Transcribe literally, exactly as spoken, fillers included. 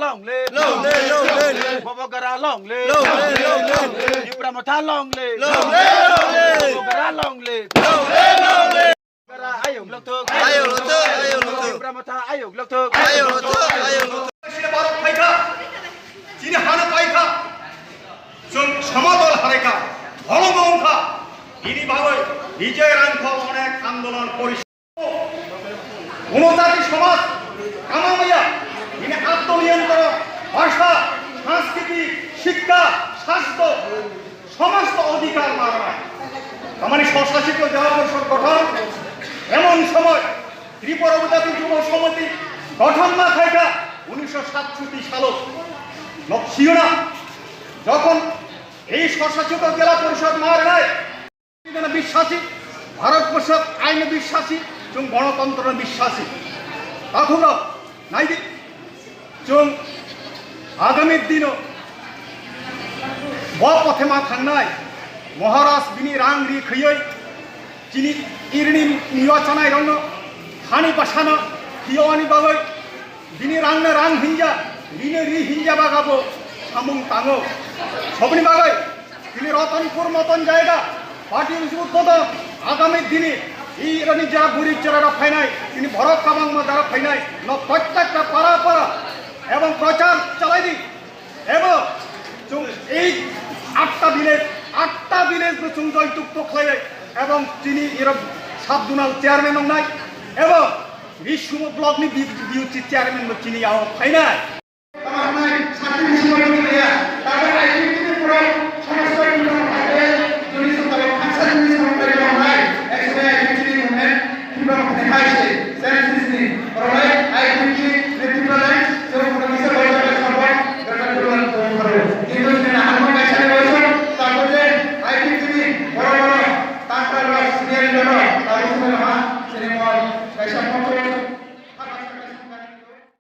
Long live. Long live, long live, long live. Bobo Gara long live. Long live, long live, long live. Tipra Motha long live. Long live, long live. Bobo Gara long live. Long live, long live. Gara ayuk lokthok. Ayuk lokthok, ayuk lokthok. Tipra Motha ayuk lokthok. Ayuk lokthok, ayuk lokthok. Sini borok phaikha. Sini hano paikha. Chwng somadol haraikha. Holong wngkha. Bini bagwi Bijoy Rangkhol onek andolon porish- Gunojati somaj kamamaya, bini atmoniyontron, bhasha, sanskriti, shikkha, sastho, somosto odhikar manai. Tamani swshasit jela porishod gothon, emon somoy Tripura Ujati Jubo Somiti gothon ma khaikha unisho satshoti salo. Nok siyona, jokhon ei swshasit jela porishod ma rwnai, Bishwasi, Bharatborsho aino bishwasi, chwng gonotontro bishwasi. Takhukrok, naidi, chwng agami dino bo pothe ma thangnai, Maharaj bini rang ri khwiwi, chini irini miwa chanai rokno, hani bwsano, khiyawani bagwi, Bini rangno rang hinja, rino ri hinja bagabo samung tango. Soboni bagwi, tini Ratanpur moton jayega, party office udbodon, agami dini, irani ja gurib chera rok phainai, tini borok kabangma jara phainai, no prottekta para para, ebong prochar chalai di. Ebo chwng ei atta village, atta village bo chwng joitukto khlaiwi, ebong chini iro sub zonal chairman wngnai, ebo Risumo block ni B P C chairman bo chini yao phainai.